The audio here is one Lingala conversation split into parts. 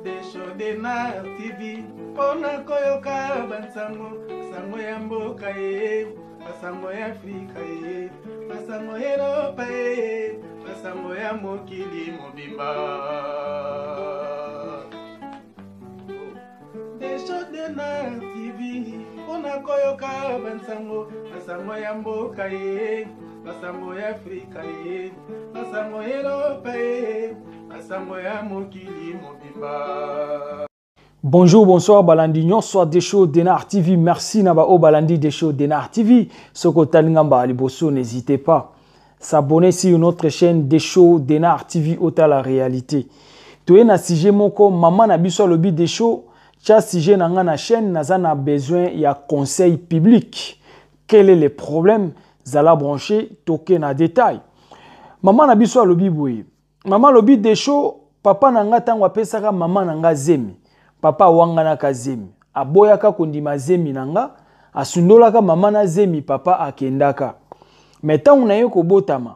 Desho Denard TV mpo na koyoka bansango sango ya mboka ye basango ya Afrika ye basango ya Eropa ye basango ya mokili mobimba. Desho Denard TV mpo na koyoka bansango basango ya mboka ye basango ya Afrika ye basango ya Eropa ye basango ya mokili mobimba. Bonjour, bonsoir, Balandi nyonso Desho Denar TV. Merci na ba o Balandi Desho Denar TV. Soko talingamba liboso, n'hésitez pas. S'abonner sur notre chaîne Desho Denar TV ota la réalité. Toye na sujet moko maman na biso alobi Desho tia sujet na nga na chaîne naza na besoin ya conseil public. Quel est le problème? Zala branché, toke na détail. Maman na biso alobi boye. Mama alobi Desho, papa na nga ntango apesaka mama na nga zemi, papa awanganaka zemi, aboyaka kondima zemi na nga, asundolaka mama na zemi, papa akendaka. Me ntango na ye kobotama,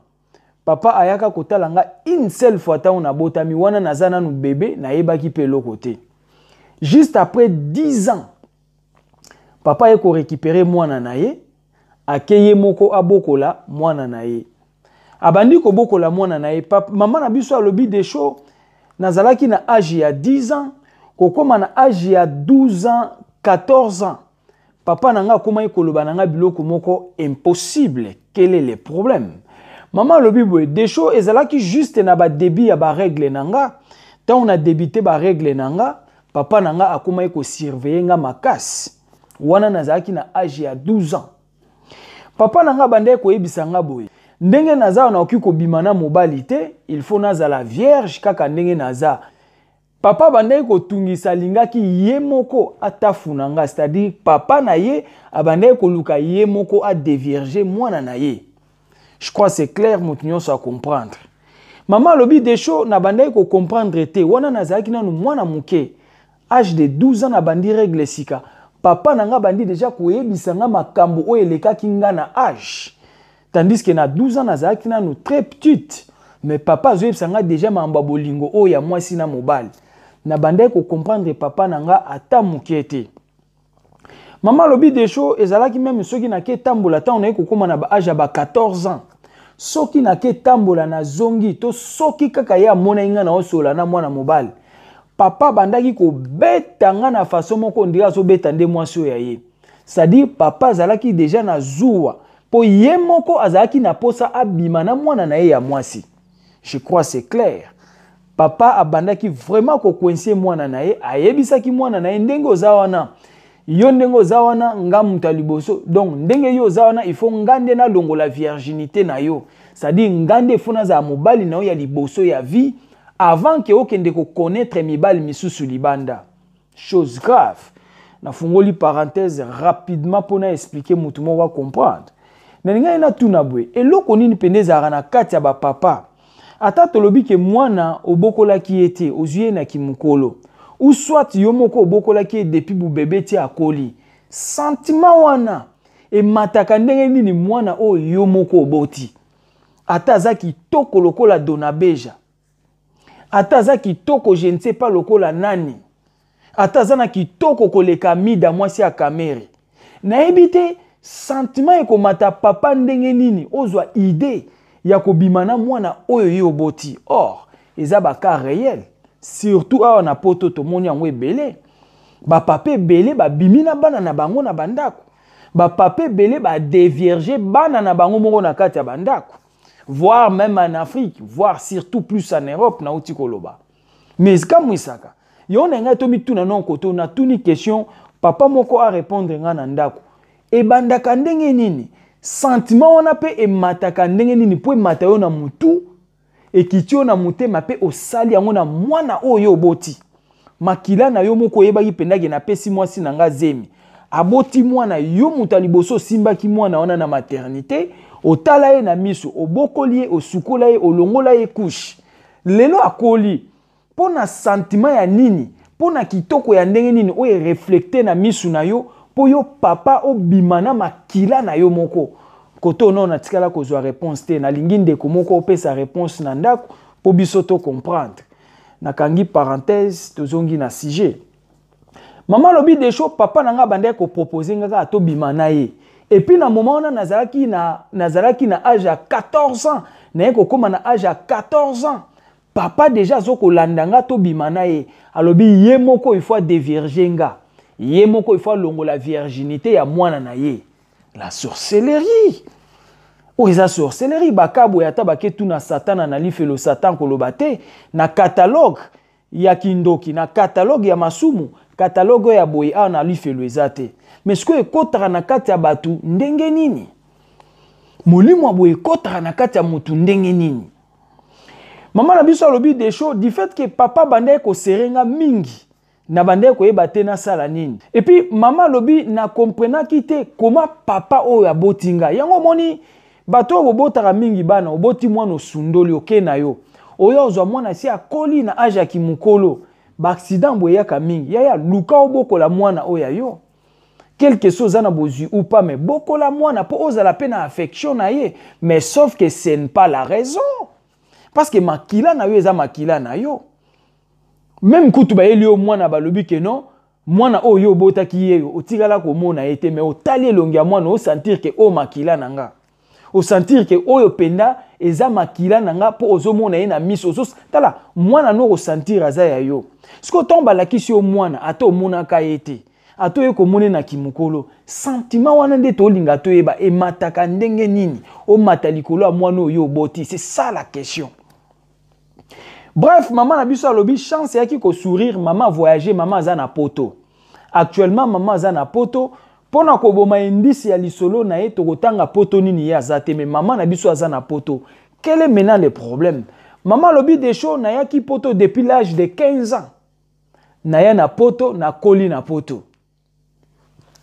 papa ayaka kotala nga une seule fois ntango nabotami, wana naza nanu bebe, nayebaki mpe eloko te. Juste après 10 ans, papa aye korekipere mwana na ye, ake ye moko abokola mwana na ye. Abandi kobokola mwana na ye. Mama na biso alobi Desho, nazalaki na age ya 10 ans, kokoma na age ya 12 ans, 14 ans, papa na nga akomaki koloba na nga biloko moko impossible. Quel est le problème? Mama alobi boye, Desho ezalaki juste na ba début ya ba règle na nga. Tango na débuté ba règle na nga, papa na nga akomaki ko surveiller nga makasi. Wana nazalaki na age ya 12 ans. Papa na nga abandaki koyebisa nga boye, ndenge naza nakoki kobima na mobali te, il faut nazala vierge kaka ndenge naza. Papa abandaki kotungisa, alingaki ye moko atafuna nga, c'est-à-dire papa na ye abandaki koluka ye moko adevierge mwana na ye. Je crois c'est clair, moto nyonso a comprendre. Mama alobi Desho, nabandaki kocomprendre te, wana nazalaki nanu mwana moke, age de 12 ans nabandi règle sika. Papa na nga bandi déjà koyebisa nga makambo oyo elekaki nga na age, tandis que na 12 ans nazalaki nanu très petite, mais papa azoyebisa nga déjà makambo ya bolingo oyo ya mwasi na mobali. Nabandaki kocomprendre papa na nga ata moke te. Mama alobi Desho, ezalaki meme soki nake tambola ntango naye kokóma na ba age ya ba 14 ans, soki nake tambola nazongi to soki kaka ye amonaki nga naosola na mwana mobali, papa abandaki kobeta nga na façon moko ondire azobeta nde mwasi oyo ya ye. C'est-à-dire papa azalaki déjà na zuwa po ye moko azalaki na posa abima na mwana na ye ya mwasi. Je crois c'est clair. Papa abandaki vraiment kocoincer mwana na ye, ayebisaki mwana na ye ndenge oza wana, yo ndenge oza wana nga moto ya liboso, donc ndenge yo oza wana il faut nga nde nalongola virginité na yo, c'est-à-dire nga nde faut nazala mobali na yo ya liboso ya vie avant ke okende koconnaître mibali misusu libanda. Chose grave. Nafungoli parenthèse rapidement mpo na expliquer motu moko a comprendre. Nalingaki natuna boye, eloko nini mpenza ezalaka na kati ya bapapa? Ata tolobi ke mwana obokolaki ye te, ozwi ye na kimokolo, ou soit yo moko obokolaki ye depuis bubebe ti akoli, sentiment wana emataka ndenge nini mwana oyo yo moko oboti? Ata aza kitoko lokola Dona Beja, ata aza kitoko je ne sais pas lokola nani, ata aza na kitoko koleka Mida mwasi ya Kamere, nayebi te sentiment ekomata papa ndenge nini ozwa idée ya kobima na mwana oyo ye oboti. Or eza ba cas réel, surtout awa na poto tomoni yango ebele. Ba papa ebele babimi na bana na bango na bandako, ba papa ebele ba dévierger bana na bango moko na kati ya bandako, voire même en Afrique, voire surtout plus en Europe nauti koloba. Mais ekamwisaka yo na ngai tomituna non koto natuni question, papa moko a répondre nga na ndako, ebandaka ndenge nini sentiment wana pe emataka ndenge nini po emata yo na mutu, ekiti yo na motema pe osali yango na mwana oyo oboti? Makila na yo moko oyebaki mpenza ke napesi mwasi na nga zemi, aboti mwana, yo moto ya liboso osimbaki mwana wana na maternité, otala ye na miso, obokoli ye, osukola ye, olongola ye couche, lelo akoli. Mpo na sentiment ya nini, mpo na kitoko ya ndenge nini oyo ereflekte na misu na yo mpo yo papa obima na makila na yo moko? Koto ono natikala kozwa réponse te. Nalingi ndeko moko opesa réponse na ndako mpo biso to comprendre. Nakangi parenthèse, tozongi na sujet. Mama alobi, Desho, papa na nga abandaki kopropose nga kaka tobima na ye. Et puis na moment wana nazalaki na âge ya 14 ans. Naye kokóma na âge ya 14 ans, papa déjà azokolanda nga tobima na ye. Alobi ye moko il faut adévierge nga, ye moko il faut alongola virginité ya mwana na ye. La sorcellerie oyo eza sorcellerie. Bakaboye ata baketuna Satana na lifelo, Satan koloba te na catalogue ya kindoki, na catalogue ya masumu, catalogue oyo ya boye awa na lifelo eza te. Mais sikoyo ekɔtaka na kati ya bato ndenge nini? Molimo ya boye ekɔtaka na kati ya motu ndenge nini? Mama na biso alobi, Desho, du fait que papa bandaki koserrer nga mingi, na bandaki koyeba te nasala nini. Et puis mama alobi, nakomprenaki te koma papa oyo aboti nga. Yango omoni bato oyo bobotaka mingi bana, oboti mwana, osundoli, oke na yo, oyo ozwa mwana si akoli na âge ya kimokolo, baaccident boye eyaka mingi. Yaya, luka obokola mwana oyo ya yo, quelque chose oza na bozwi ou pas, mais bokola mwana mpo ozala mpe na affection na ye. Mais sauf que ce n'est pas la raison, parce que makila na yo eza makila na yo. Même kutu bayeli yo mwana, balobi ke non, mwana oyo yo obotaki ye, yo otikala komona ye te, mais otali elongi ya mwana, osentir ke oyo makila na nga, osentir ke oyo mpenza eza makila na nga, mpo ozomona ye na miso, tala mwana no, okosentir aza ya yo. Sikoyo ntango balakisi yo mwana, ata omonaka ye te, ata oye komona na kimokolo, sentiment wana nde tolinga toyeba emataka ndenge nini, omata likolo ya mwana oyo oboti. C'est ça la question. Bref, mama na biso alobi chance eyaki kosourire, mama voyage, mama aza na Poto actuellement. Mama aza na Poto. Mpo na koboma indisi ya lisolo na ye, tokotanga Poto nini ye aza te, mais mama na biso aza na Poto. Quel est maintenant le problème? Mama alobi, Desho, nayaki Poto depuis l'âge de 15 ans. Naya na Poto, nakoli na Poto.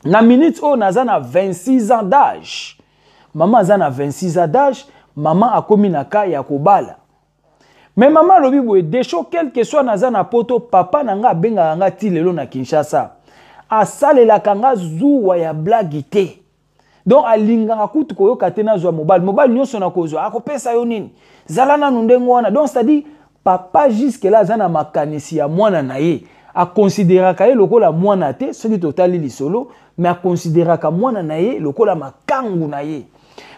Na minute oyo naza na 26 ans d'âge. Mama aza na 26 ans d'âge. Mama akomi na ka ya kobala. Mais mama alobi boye, Desho, quel que soit naza na Poto, papa na nga abengaka nga ti lelo na Kinshasa, asalelaka nga zuwa ya blague te. Donc alingaka kutu koyoka te nazwa mobali. Mobali nyonso nakozwa akopesa yo nini? Zala nanu ndenge wana. Donc c'est-à-dire papa jusque là aza na makanisi ya mwana na ye, akonsideraka ye lokola mwana te soki totali lisolo, mais akonsideraka mwana na ye lokola makangu na ye.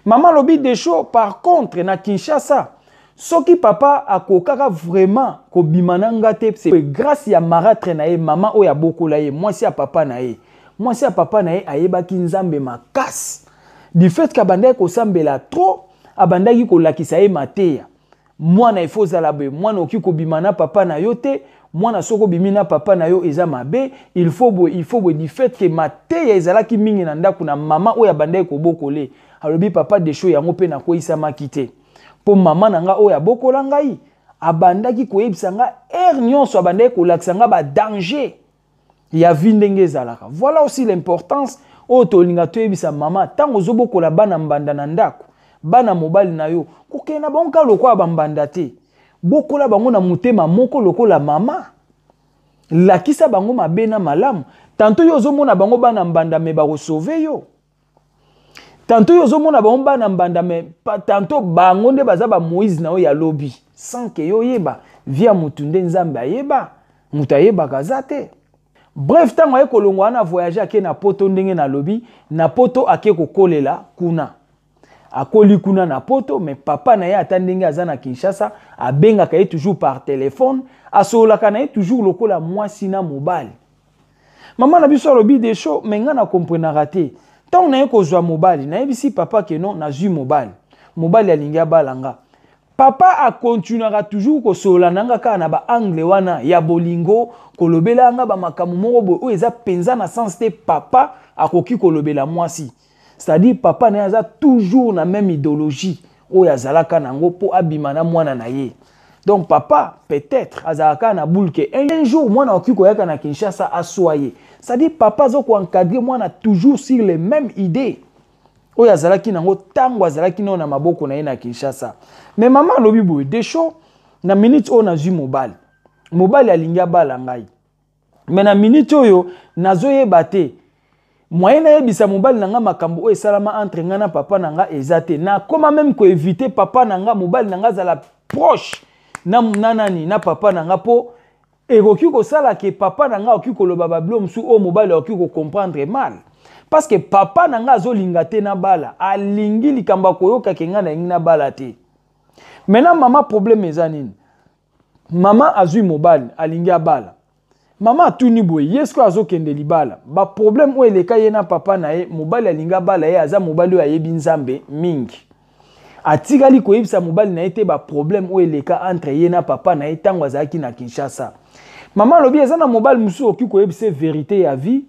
Mama alobi, Desho, par contre na Kinshasa, soki papa akokaka vraiment kobima na nga te, c'est grâce ya marâtre na ye, mama oyo abokola ye, mwasi ya papa na ye. Mwasi ya papa na ye ayebaki Nzambe makasi. Du fait ke abandaki kosambela trop, abandaki kolakisa ye mateya: mwana, ifo ozala boye, mwana okoki kobima na papa na yo te, mwana soki obimi na papa na yo eza mabe, il faut boye, il faut boye. Du fait ke mateya ezalaki mingi na ndako na mama oyo abandaki kobokole, alobi, papa Desho, yango mpe nakweyisamaki te, mpo mama na nga oyo abokola ngai abandaki koyebisa nga heure nyonso, abandaki kolakisa nga badanger ya vie ndenge ezalaka. Voilà aussi l'importance oyo tolinga toyebisa mama: ntango ozobokola bana mbanda na ndako, bana mobali na yo, kokende na bango kaka lokola bambanda te. Bokola bango na motema moko lokola mama, lakisa bango mabe na malamu. Tantôt yo ozomona bango bana mbanda, mais bakosauver yo. Tantôt yo ozomona bango bana mbanda, mais tantôt bango nde baza bamoïse na yo ya lobi, sans ke yo oyeba. Vie ya motu nde Nzambe ayeba, moto ayebaka aza te. Bref, ntango aye kolongwa wana, voyage, ake na Poto. Ndenge nalobi, na Poto ake kokolela kuna, akoli kuna na Poto. Mais papa na ye, ata ndenge aza na Kinshasa, abengaka ye toujours par téléphone, asololaka na ye toujours lokola mwasi na mobali. Mama na biso alobi, Desho, mais ngai nakomprenaka te. Ntango naye kozwa mobali, nayebisi papa ke non, nazwi mobali, mobali alingi abala nga, papa akontinuaka toujours kosolola na nga kaka na baangle wana ya bolingo, kolobela nga bamakambo moko boye oyo eza mpenza na sens te papa akoki kolobela mwasi. C'est-à-dire papa na ye aza toujours na même idéologie oyo azalaka nango mpo abima na mwana na ye. Donc papa peut-être azalaka kaka na boule ke un jour mwana akoki koyaka na Kinshasa aswa ye. C'est-à-dire papa aza koencadrer mwana toujours sur les mêmes idées oyo azalaki nango ntango azalaki nao na maboko na ye na Kinshasa. Mais mama alobi boye, Desho, na minute oyo nazwi mobali, mobali alingi abala ngai, mais na minute oyo nazoyeba te moyen nayebisa mobali na nga makambo oyo esalama entre ngai na papa na nga eza te. Nakóma même koéviter papa na nga, mobali na nga azala proche. na nani, na papa na nga, mpo ekoki kosala ke papa na nga akoki koloba babilo mosusu oyo mobali akoki kocomprendre mal, parce que papa na nga azolinga te na bala, alingi likambo akoyoka ke nga nalingi na bala te. Maintenant mama, problème eza nini? Mama azwi mobali, alingi abala. Mama atuni boye, ye sikoyo azokende libala, baproblème oyo eleka ye na papa na ye, mobali alingi abala ye, aza mobali oyo ayebi Nzambe mingi. Atikali koyebisa mobali na ye te baproblème oyo eleka entre ye na papa na ye ntango azalaki na Kinshasa. Mama alobi eza na mobali mosusu okoki koyebisa vérité ya vie,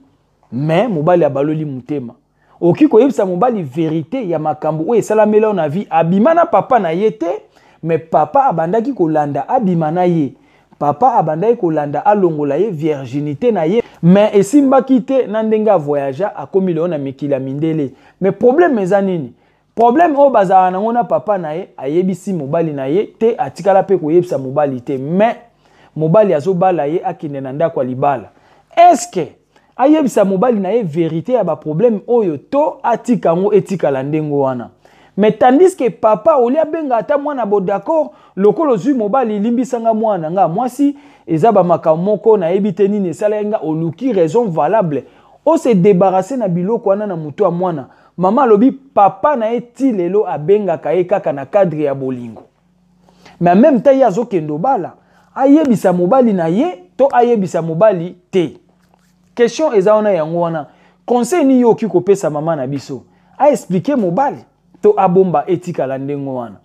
mais mobali abaloli motema. Okoki koyebisa mobali vérité ya makambo oyo esalamela na vie, abima na papa na ye te, mais papa abandaki kolanda abima na ye, papa abandaki kolanda alongola ye virginité na ye, mais esimbaki te. Na ndenge avoyagea, akomi lelo na mikili ya mindele. Mais problème eza nini? Problème oyo bazalaka nango na papa na ye, ayebisi mobali na ye te, atikala mpe koyebisa mobali te, mais mobali azobala ye, akende na ndako ya libala. Est-ce ayebisa mobali na ye vérité ya baproblème oyo to atika yango etikala ndenge wana? Mais tandis que papa oli abenga ata mwana bo d'accord, lokola ozwi mobali, limbisanga mwana nga mwasi, eza bamakambo moko nayebi te nini esalaki nga, oluki raison valable ose débarrasse na biloko wana na motu ya mwana. Mama alobi papa na ye ti lelo abengaka ye kaka na cadre ya bolingo, mais en même temps ye azokende obala. Ayebisa mobali na ye to ayebisa mobali te? Question eza wana. Yango wana, conseil nini yo okoki kopesa mama na biso? Aexpliquer mobali to abomba etikala ndenge wana,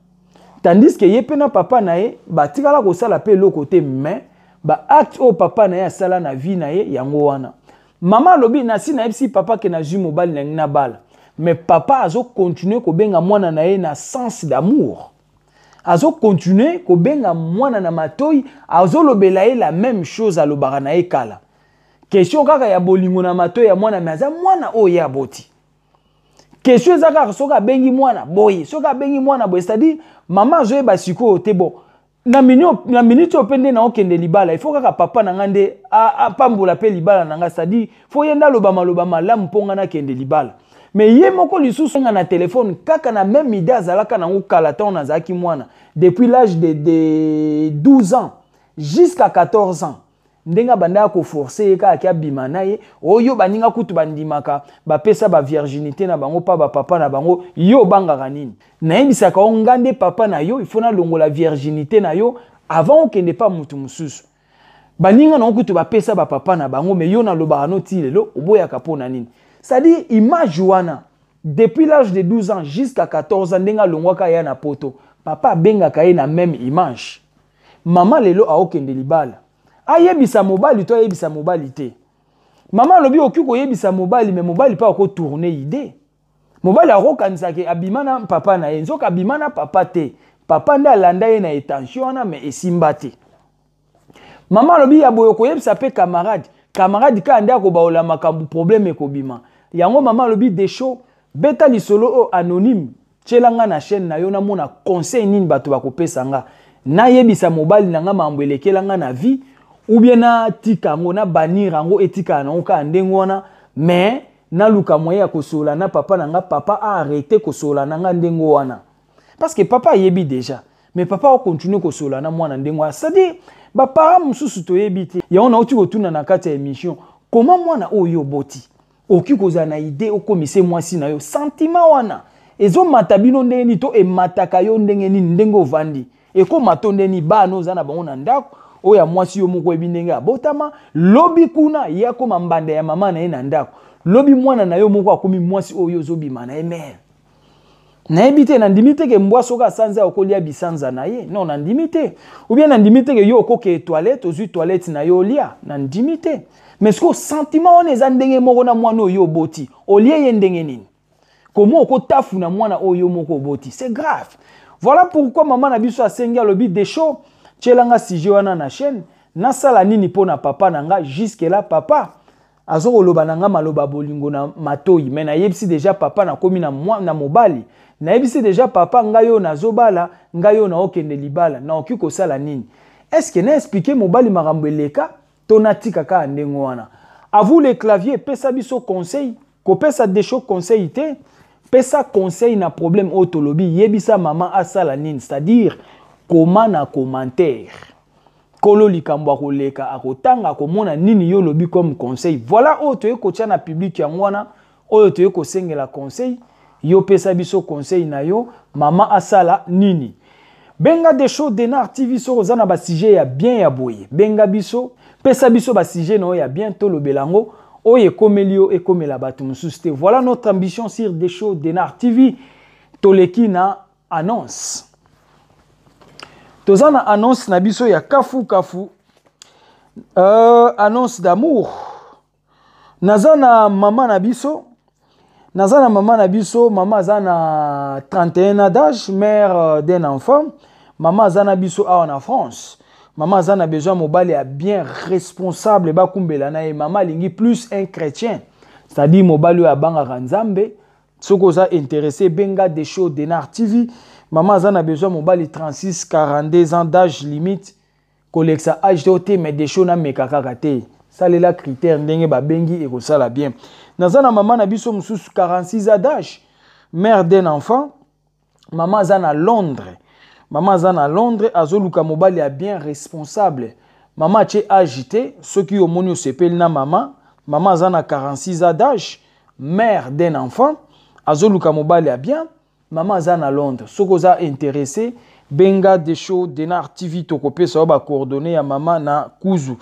tandis que ye mpe na papa na ye batikala kosala mpe eloko te, mais baacte oyo papa na ye asala na vie na ye, yango wana mama alobi nasi nayebisi papa ke nazwi mobali na ngai na bala, mais papa azocontinuer kobenga mwana na ye na sens d'amour, azocontinuer kobenga mwana na matoi, azolobela ye la même chose alobaka na ye kala. Question kaka ya bolingo na matoi ya mwana, mais aza mwana oyo ye aboti. Question eza kaka soki abengi mwana boye, soki abengi mwana boye, c'est-à-dire mama azoyeba sikoyo te. Bon, na minute oyo mpe nde naokende libala, il faut kaka papa na nga nde apambola mpe libala na nga, c'est-à-dire faut ye nde aloba maloba malamu mpo nga nakende libala. Mais ye moko lisusu nga na telefone kaka na même idée azalaka nango kala ntango nazalaki mwana, depuis l'âge de 12 ans jusqu'à 14 ans, ndenge abandaka koforcer ye kaka abima na ye. Oyo baninga kutu bandimaka, bapesa bavirginité na bango mpa bapapa na bango, yo obangaka nini? Nayebisaka yo, nga nde papa na yo, il faut nalongola virginité na yo avant okende pa motu mosusu. Baninga nango kutu bapesa bapapa na bango, mais yo nalobaka no ti lelo oboyaka mpo na nini? C'est-à-dire image wana depuis l'âge de 12 ans jusqu'à 14 ans, ndenge alongwaka ya na Poto, papa abengaka ye na même image. Mama lelo aokende libala, ayebisa mobali to ayebisa mobali te? Mama alobi okoki koyebisa mobali, mais mobali mpe akotourner idée. Mobali akokanisaka abima na papa na ye, nzoka abima na papa te, papa nde alanda ye na intention wana, mais esimba te. Mama alobi ya boye, koyebisa mpe camarade, camarade kaka nde akobaola makambo, problème ekobima. Yango mama alobi, Desho, beta lisolo oyo anonyme, tiela nga na chaîne na yo, namona conseil nini bato bakopesa nga. Nayebisa mobali na nga makambo elekela nga na vie ou bien natika yango, nabannir yango, etikala nango kaka ndenge wana, mais naluka moyen ya kosolola na papa na nga, papa aarrêter kosolola na nga ndenge wana, parce que papa ayebi déjà, mais papa akontinuer kosolola na mwana ndenge wana. C'est-à-dire baparent mosusu toyebi te. Yango nauti kotuna na kati ya émission: comment mwana oyo oboti okoki kozala na idée okomise mwasi na yo? Sentiment wana ezomata bino ndenge nini to emataka yo ndenge nini? Ndenge ovandi, ekóma to ndenge nini? Bana oza na bango na ndako, oyo ya mwasi, yo moko oyebi ndenge abotama. Lobi kuna ye akóma mbanda ya mama na ye na ndako, lobi mwana na yo moko akomi mwasi oyo ozobima na ye. Mare nayebi te, nandimi te ke mbwa soki asanza okolia bisanza na ye. Non, nandimi te. Ou bien nandimi te ke yo okokee toilette, ozwi toilette na yo olia, nandimi te. Mais sikoyo sentiment wana eza ndenge moko na mwana oyo oboti, olie ye ndenge nini? Komo okotafuna mwana oyo moko oboti? C'est grave. Voilà pourquoi mama na biso asengi, alobi: Desho, tielanga sujet wana na chaîne, nasala nini mpo na papa na nga? Jusque là papa azokoloba na nga maloba bolingo na matoi, mais nayebisi déjà papa nakomi na mobali, nayebisi déjà papa ngai oyo nazobala, ngai oyo naokende libala, naoki kosala nini? Est-ce na expliquer mobali makambo eleka to natika kaka ndenge wana? À vous les claviers, pesa biso conseil. Kopesa Desho conseil te, pesa conseil na problème oyo tolobi. Yebisa mama asala nini, c'est-à-dire Koma na commentaire. Kolo likambo akoleka, akotanga, akomona nini yo olobi comme conseil. Voilà oyo toye kotia na public yango wana, oyo toye kosengela conseil. Yo pesa biso conseil na yo, mama asala nini? Benga Desho Denard TV soki oza na ba sujet ya bien ya boye. Benga biso, pesa biso ba sujet na yo ya bien, tolobela yango. Oyo ekomeli yo, ekomela bato mosusu te. Voilà notre ambition sur Desho Denard TV. Toleki na annonce. Toza na annonce na biso ya kafu kafu. Annonce d'amour. Naza na mama na biso. Naza na mama na biso, mama aza na 31 ans d'âge, mère d'un enfant. Mama aza na biso awa na France. Mama aza na besoin mobali ya bien responsable bakumbela na ye. Mama alingi plus un chrétien, c'est-à-dire mobali oyo abangaka Nzambe. Soki oza intéressé, benga Desho Denard TV. Mama aza na besoin mobali 36 42 ans d'âge limite. Kolekisa âge to te, mais Desho na meka kaka te. Salela critère ndenge babengi ekosala bien. Naza na mama na biso mosusu 46 ans d'âge, mère d'un enfant. Mama aza na Londres. Mama aza na Londres, azoluka mobali ya bien responsable. Mama atie âge te, soki omoni osepeli na mama. Mama aza na 46 ans d'âge, mère d'un enfant, azoluka mobali ya bien. Mama aza na Londres. Soki oza intéressé, benga Desho Denard TV, tokopesa yo ba coordonnées ya mama na kuzu.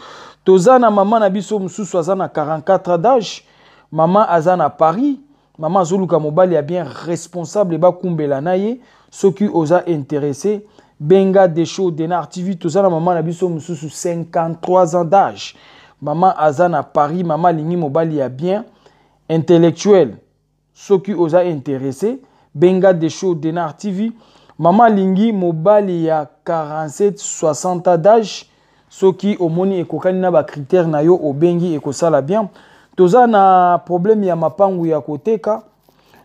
Toza na mama na biso mosusu aza na 44 ans d'âge. Mama aza na Paris. Mama azoluka mobali ya bien responsable bakumbela na ye. Soki oza intéressé, benga Desho Denard TV. Toza na mama na biso mosusu 53 ans d'âge. Mama aza na Paris. Mama alingi mobali ya bien intellectuel. Soki oza intéressé, benga Desho Denard TV. Mama alingi mobali ya 47 60 ans d'âge. Soki omoni ekokani na ba critère na yo, obengi ekosala bien. Toza na problème ya mapangu ya koteka.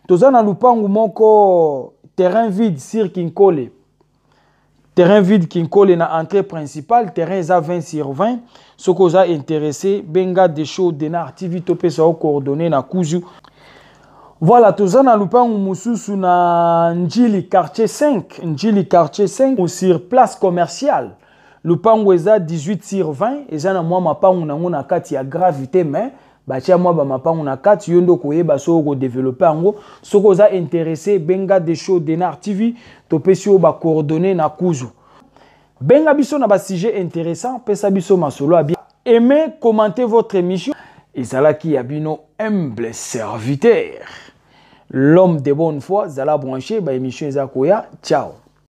Toza na lupangu moko terrain vide sur Kinkole. Terrain vide Kinkole na entrée principale, terrain eza 20 sur 20. Soki oza intéressé, benga Desho Denard TV, topesa yo coordonnées na kuzu. Voilà, toza na lupangu mosusu na Njili quartier 5, Njili quartier 5 sur place commerciale. Lupangu eza 18 sur 20, eza na mwa mapangu nango na kati ya gravité, mais batia mwa ba mapangu na kati, yo ndo koyeba soki okodévelopper yango. Soki oza intéressé, benga Desho Denard TV, topesi yo ba coordonnées na kuzu. Benga biso na ba sujet intéressant, pesa biso masolo ya bien. Aimez, commentez votre émission. Ezalaki ya bino humble serviteur, l'homme de bonne foi. Zala branché, ba émission eza koya. Ciao.